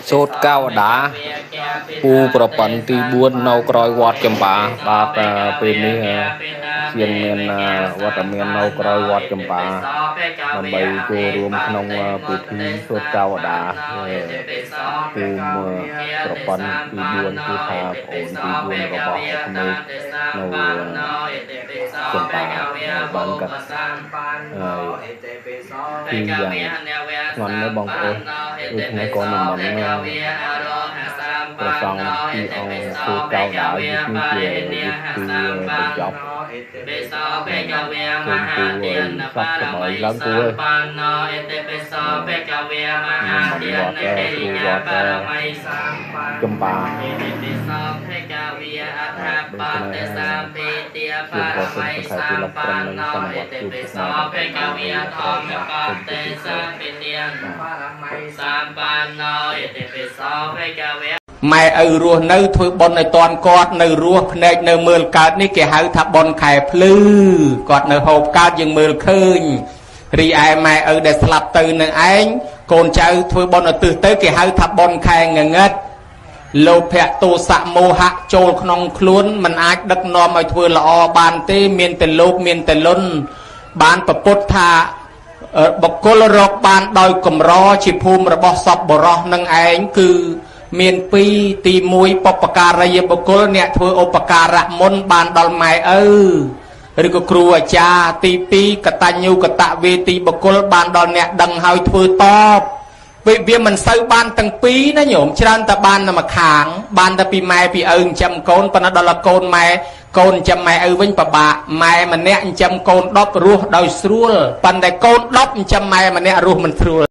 សូត្រកោដាពូប្រពន្ធទី4នៅក្រោយវត្តចម្ប៉ាបាទពេលនេះជាងមានវត្តមាននៅក្រោយវត្តចម្ប៉ាដើម្បីចូលរួមក្នុងពិធីសូត្រកោដាពូប្រពន្ធទី4គឺថាប្អូនទី4របស់ក្មេកនៅចម្ប៉ាបានកាត់គឺយ៉ាងធ្ងន់ណាស់បងប្អូនដូច្នេះក៏និមន្តព្រះសង្ឃពីអង្គសូត្រកោដាយុទ្ធនេះជាយុទ្ធទីបញ្ចប់សូមពូឲ្យសັບសប្បាយឡើងពូអើយនិមន្តវត្តគ្រូវត្តចម្ប៉ាដូច្នេះខ្ញុំក៏សូមសង្ខេបពីលបត្រឹមនឹងសន្និបាតជួបស្នាមសូមជម្រាបលា ម៉ែឪរស់នៅធ្វើបុណ្យឲ្យតន់គាត់នៅរស់ភ្នែកនៅមើលកើតនេះគេហៅថាបុណ្យខែភ្លឺគាត់នៅហូបកើតយើងមើលឃើញរីឯម៉ែឪដែលស្លាប់ទៅនឹងឯងកូនចៅធ្វើបុណ្យឧទ្ទិសទៅគេហៅថាបុណ្យខែងងឹតលោភៈទោសៈមោហៈចូលក្នុងខ្លួនមិនអាចដឹកនាំឲ្យធ្វើល្អបានទេមានតែលោភមានតែលន់បានប្រពុតថាបុគ្គលរកបានដោយកម្រជាភូមិរបស់សពបរោះនឹងឯងគឺមានពីរទី1បុព្វការីយបុគ្គលអ្នកធ្វើឧបការៈមុនបានដល់ម៉ែឪឬក៏គ្រូអាចារ្យទី2កតញ្ញូកតវេទីបុគ្គលបានដល់អ្នកដឹងហើយធ្វើតបវាមិនសូវបានទាំងពីរណាញោមច្រើនតែបានតែមួយខាងបានតែពីម៉ែពីឪចិញ្ចឹមកូនប៉ុន្តែដល់កូនម៉ែកូនចិញ្ចឹមម៉ែឪវិញពិបាកម៉ែម្នាក់ចិញ្ចឹមកូន10រស់ដោយស្រួលប៉ុន្តែកូន10ចិញ្ចឹមម៉ែម្នាក់រស់មិនស្រួល។